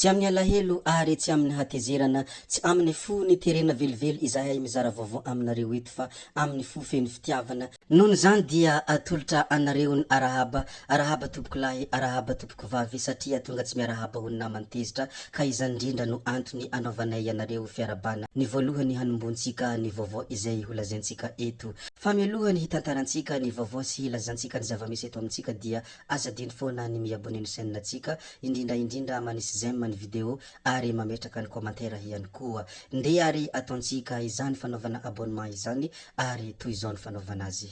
Tsy amin'ny alahelo ary tsy amin'ny hatezerana, tsy amin'ny fo niterena velively izahay mizara vaovao aminareo eto fa amin'ny fo feno fitiavana. Noho izany dia atolotra anareo ny arahaba, arahaba tompokolahy, arahaba tompokovavy satria tonga tsy miarahaba ho ny namany tezitra ka izany indrindra no antony anaovanay anareo fiarabana ny voalohany hanombontsika ny vaovao izay holazaintsika eto. Fa mialoha ny hitantarantsika ny vaovao sy hilazantsika ny zava-misy eto amintsika dia Aza adino foana ny mi-abonner ny chaîne tsika, indrindra indrindra manisy j'aime ny vidéo ary mametraka ny commentaire ihany koa. Ndeha ary ataontsika izany fanaovana abonnement izany ary toy izao ny fanaovana azy.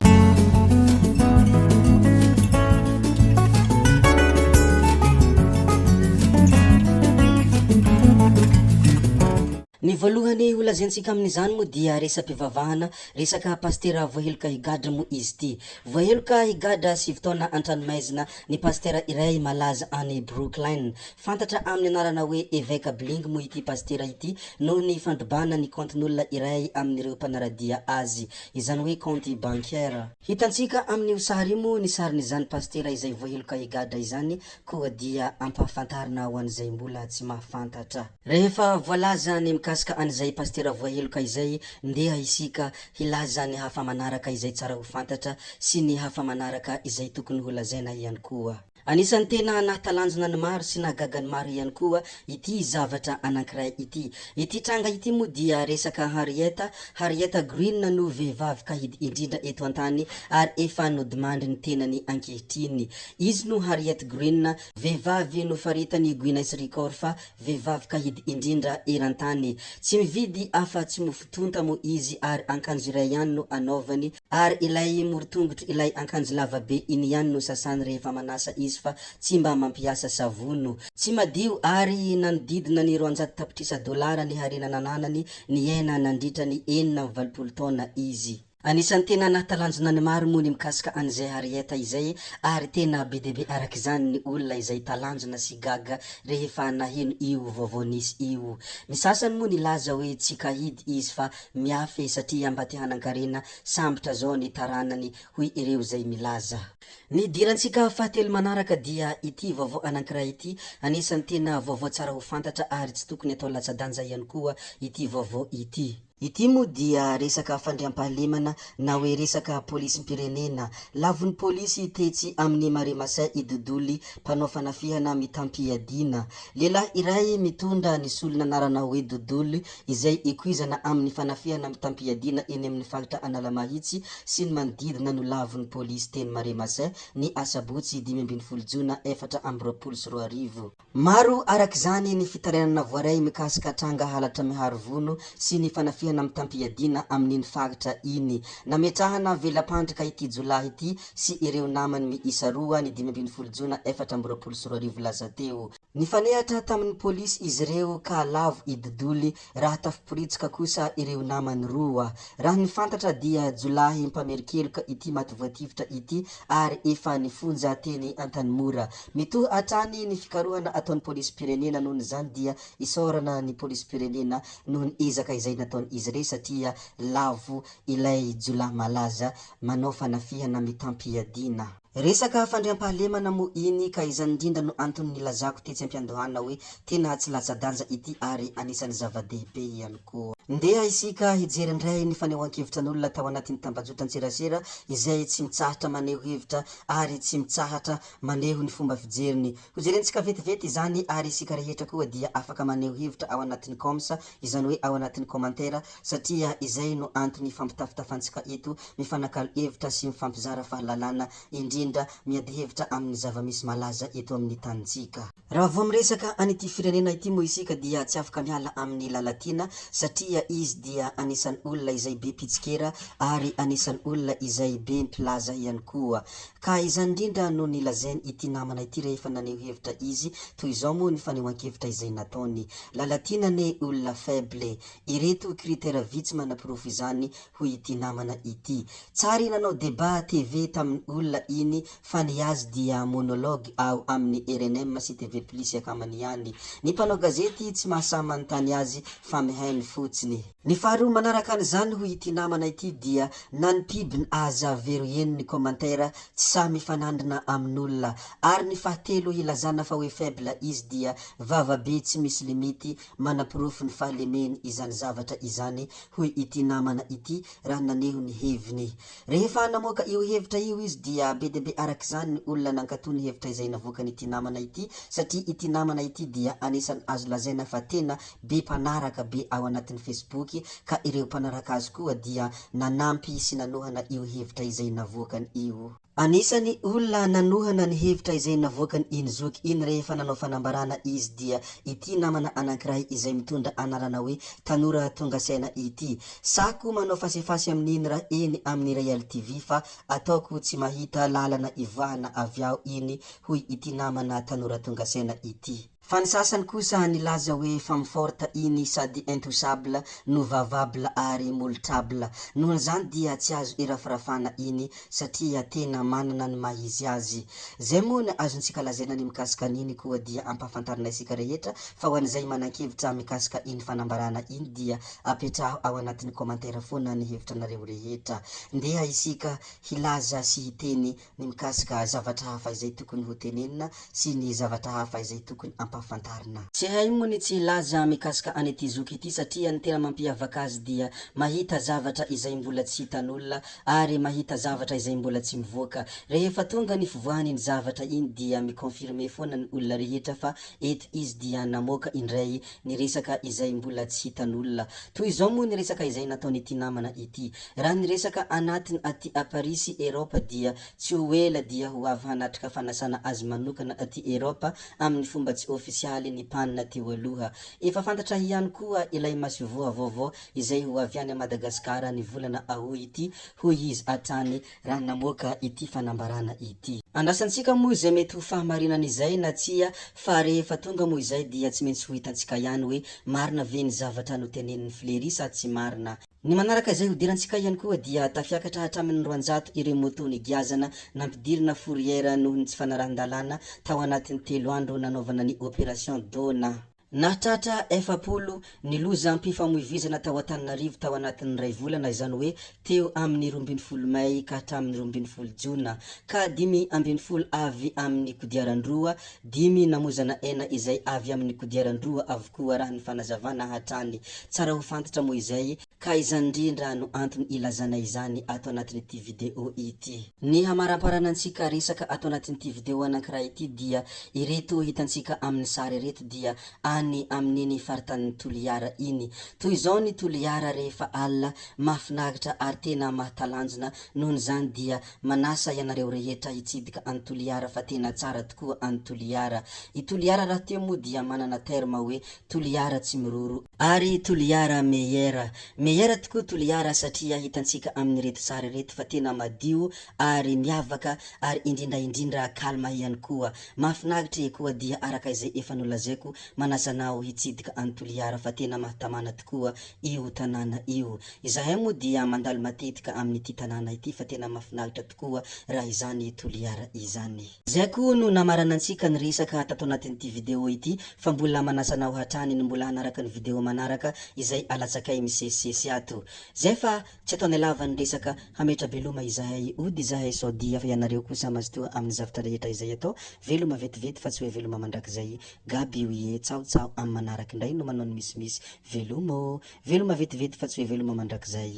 Ny voalohany ho lazaintsika amin'izany moa dia resa-pivavahana, resaka pasitera voaheloka higadra moa izy ity. Voaheloka higadra 9 taona an-tranomaizina ny pasitera iray malaza any Brooklyn. Fantatra amin'ny anarana hoe Eveka Bling moa ity pasitera ity noho ny fandrobana ny kaontin'olona iray amin'ireo mpanara-dia azy, izany hoe kaonty bancaire. Hitantsika amin'io sary io moa ny sarin'izany pasitera izay voaheloka higadra izany koa dia ampahafantarina ho an'izay mbola tsy mahafantatra. Rehefa voalaza ny mikasika an'izay pasitera voaheloka izay, ndeha isika hilaza ny hafa manaraka izay tsara ho fantatra sy ny hafa manaraka izay tokony ho lazaina ihany koa. Anisan'ny tena nahatalanjona ny maro sy nahagaga ny maro ihany koa ity zavatra anankiray ity. Ity tranga ity moa dia resaka Harriet, Harriet Green no vehivavy kahidy indrindra eto an-tany ary efa nodimandry ny tenany ankehitriny. Izy no Harriet Green, Vehivavy nofaritan'i Guinness Record fa vehivavy kahidy indrindra eran-tany. Tsy mividy afa tsy mofo tonta moa izy ary ankanjo iray ihany no anaovany ary ilay morontongotro ilay ankanjo lava be iny ihany no sasany rehefa manasa izy fa tsy mba mampiasa savono. Tsy madio ary nanodidina ny 200 tapitrisa dolara ny harena nananany niaina nandritra ny 86 taona izy. Anisan'ny tena nahatalanjona ny maro moa ny mikasika an'izay Harriet izay ary tena be dia be araka izany ny olona izay talanjona sy gaga rehefa naheno io vaovao nisy io. Ny sasany moa nilaza hoe tsy kahidy izy fa miafy satria mba te hanan-karena sambotra zao ny taranany hoy ireo izay milaza. Ny hidirantsika fahatelo manaraka dia ity vaovao anankiray ity, anisan'ny tena vaovao tsara ho fantatra ary tsy tokony atao latsa-danja ihany koa ity vaovao ity. Ity moa dia resaka fandriampahalemana na hoe resaka polisim-pirenena. Lavon'ny polisy tetsy amin'ny Marais Massin i Dodoly, mpanao fanafihana mitam-piadiana. Lehilahy iray mitondra ny solon'anarana hoe Dodoly izay ikoizana amin'ny fanafihana mitam-piadiana eny amin'ny faritra Analamahitsy sy ny manodidina no lavon'ny polisy teny Marais Massin ny asabotsy 15 jona 2024. Maro araka izany ny fitarainana voaray mikasika tranga halatra miharo vono sy ny fanafihana mitam-piadiana amin'iny faritra iny. Nametrahana vela-pandrika ity jiolahy ity sy ireo namany miisa roa ny 15 jona 2024 lasa teo. Nifanehatra tamin'ny polisy izy ireo ka lavo i Dodoly raha tafiporitsoka kosa ireo namany roa. Raha ny fantatra dia jiolahy mpamerin-keloka ity maty voatifitra ity ary efa nifonja teny Antanimora. Mitohy hatrany ny fikarohana ataon'ny polisim-pirenena noho izany dia isaorana ny polisim-pirenena noho ny ezaka izay nataon'izy ireo satria lavo ilay jiolahy malaza manao fanafihana mitam-piadiana. Resaka fandriampahalemana moa iny ka izany indrindra no antony nilazako tetsy ampiandohana hoe tena tsy latsa-danja ity ary anisan'ny zava-dehibe ihany koa. Ndeha isika hijery indray ny fanehoan-kevitra an'olona tao anatin'ny tambajotran-tserasera izay tsy mitsahatra maneho hevitra ary tsy mitsahatra maneho ny fomba fijeriny. Hojerentsika vetivety izany ary isika rehetra koa dia afaka maneho hevitra ao anatin'ny coms, izany hoe ao anatin'ny commentaire satria izay no antony ifampitafitafantsika eto, mifanakalo hevitra sy mifampizara fahalalana, indrindra miady hevitra amin'ny zava-misy malaza eto amin'ny tanintsika. Raha vao miresaka an'ity firenena ity moa isika dia tsy afaka miala amin'i Lalatiana satria izy dia anisan'ny olona izay be mpitsikera ary anisan'ny olona izay be mpilaza ihany koa. Ka izany indrindra no nilazain ity namana ity rehefa naneho hevitra izy, toy izao moa ny fanehoan-kevitra izay nataony. Lalatiana anie olona faible. Ireto critère vitsy manaporofo izany hoy ity namana ity. Tsary nanao débat TV tamin'ny olona iny fa ny azy dia monologue ao amin'ny rnm sy TV plus akamany ihany. Ny mpanao gazety tsy mahasahy manontany azy fa mihaino fotsiny. mihitsiny. Ny faharoa manaraka an'izany hoy ity namana ity dia na ny pub-ny aza very eny ny commentaire tsy sahy mifanandrina amin'olona. Ary ny fahatelo hilazana fa hoe faible izy dia vava be tsy misy limite manaporofo ny fahalemeny izany zavatra izany hoy ity namana ity raha naneho ny heviny. Rehefa namoaka io hevitra io izy dia be dia be arak'izany ny olona nankato ny hevitra izay navoakan'ity namana ity satria ity namana ity dia anisan'ny azo lazaina fa tena be mpanaraka be ao anatin'ny Facebook ka ireo mpanaraka azy koa dia nanampy sy nanohana io hevitra izay navoakany io. Anisan'ny olona nanohana ny hevitra izay navoakany iny zoky iny rehefa nanao fanambarana izy dia ity namana anankiray izay mitondra anarana hoe Tanora Tonga Saina ity. Sako manao fasefasy amin'iny raha eny amin'ny Real TV fa ataoko tsy mahita lalana ivoahana avy ao iny hoy ity namana Tanora Tonga Saina ity. Fa ny sasany kosa nilaza hoe femme forte iny sady intouchable no vavable ary molotrable. Nohon'izany dia tsy azo irafirafana iny satria tena manana ny maha izy azy. Zay moa ny azontsika lazaina ny mikasika an'iny koa dia ampahafantarina isika rehetra fa ho an'izay manan-kevitra mikasika iny fanambarana iny dia apetraho ao anatin'ny commentaire foana ny hevitranareo rehetra. Ndeha isika hilaza sy hiteny ny mikasika zavatra hafa izay tokony ho tenenina sy ny zavatra hafa izay tokony ampahafantarina. Tsy hay moa ny tsy hilaza mikasika an'ity zoky ity satria ny tena mampiavaka azy dia mahita zavatra izay mbola tsy hitan'olona ary mahita zavatra izay mbola tsy mivoaka. Rehefa tonga ny fivoahan'iny zavatra iny dia mi-confirmer foana ny olona rehetra fa eto izy dia namoaka indray ny resaka izay mbola tsy hitan'olona. Toy izao moa ny resaka izay nataon'ity namana ity. Raha ny resaka anatiny aty a Paris sy Eraopa dia tsy ho ela dia ho avy hanatrika fanasana azy manokana aty Eraopa amin'ny fomba tsy ofisialy ny mpanina teo aloha. Efa fantatra ihany koa ilay masoivoho vaovao izay ho avy any Madagasikara ny volana aout ity, hoy izy hatrany raha namoaka ity fanambarana ity. Andrasantsika moa izay mety ho fahamarinana izay na tsia fa rehefa tonga moa izay dia tsy maintsy ho hitantsika ihany hoe marina ve ny zavatra notenenin'i Fleury sa tsy marina. Ny manaraka izay hodirantsika ihany koa dia tafiakatra hatramin'ny 200 ireo moto nigiazana nampidirina fourrière noho ny tsy fanarahan-dalàna tao anatin'ny telo andro nanaovana ny opération Dona. Nahatratra 40 ny lozam-pifamoivoizana tao Antananarivo tao anatin'ny iray volana, izany hoe teo amin'ny 12 mey ka hatramin'ny 12 jona, ka 15 avy amin'ny kodiaran-droa, dimy namoizana aina izay avy amin'ny kodiaran-droa avokoa raha ny fanazavana hatrany. Tsara ho fantatra moa izay, ka izany indrindra no antony ilazana izany ato anatin'ity video ity. Ny hamaramparanantsika resaka ato anatin'ity video anankiray ity dia ireto hitantsika amin'ny sary ireto dia any amin'iny faritanin'i Toliara iny. Toy izao ny Toliara rehefa alina, mahafinaritra ary tena mahatalanjona, nohon'izany dia manasa ianareo rehetra hitsidika an'i Toliara fa tena tsara tokoa any Toliara. I Toliara rahateo moa dia manana terme hoe Toliara tsy miroro ary Toliara meilleur. Meilleur tokoa Toliara satria hitantsika amin'ireto sary ireto fa tena madio ary miavaka ary indrindra indrindra calme ihany koa. Mahafinaritra e koa dia araka izay efa nolazaiko manasa anao hitsidika an'i Toliara fa tena mahatamana tokoa io tanàna io. Izahay moa dia mandalo matetika amin'ity tanàna ity fa tena mahafinaritra tokoa raha izany Toliara izany. Izay koa no namaranantsika ny resaka tato anatin'ity video ity fa mbola manasa anao hatrany ny mbola hanaraka ny video manaraka izay alatsakay misesisesy ato. Zay fa tsy ataonay lava ny resaka, hametra-beloma izahay, hody izahay sao dia fa ianareo kosa mazotoa amin'ny zavtra rehetra izay atao, veloma vetivety fa tsy hoe veloma mandrakizay, Gaby oie, tsaho tsaho amin'ny manaraka indray no manao ny misimisy, veloma ô! Veloma vetivety fa tsy hoe veloma mandrakizay.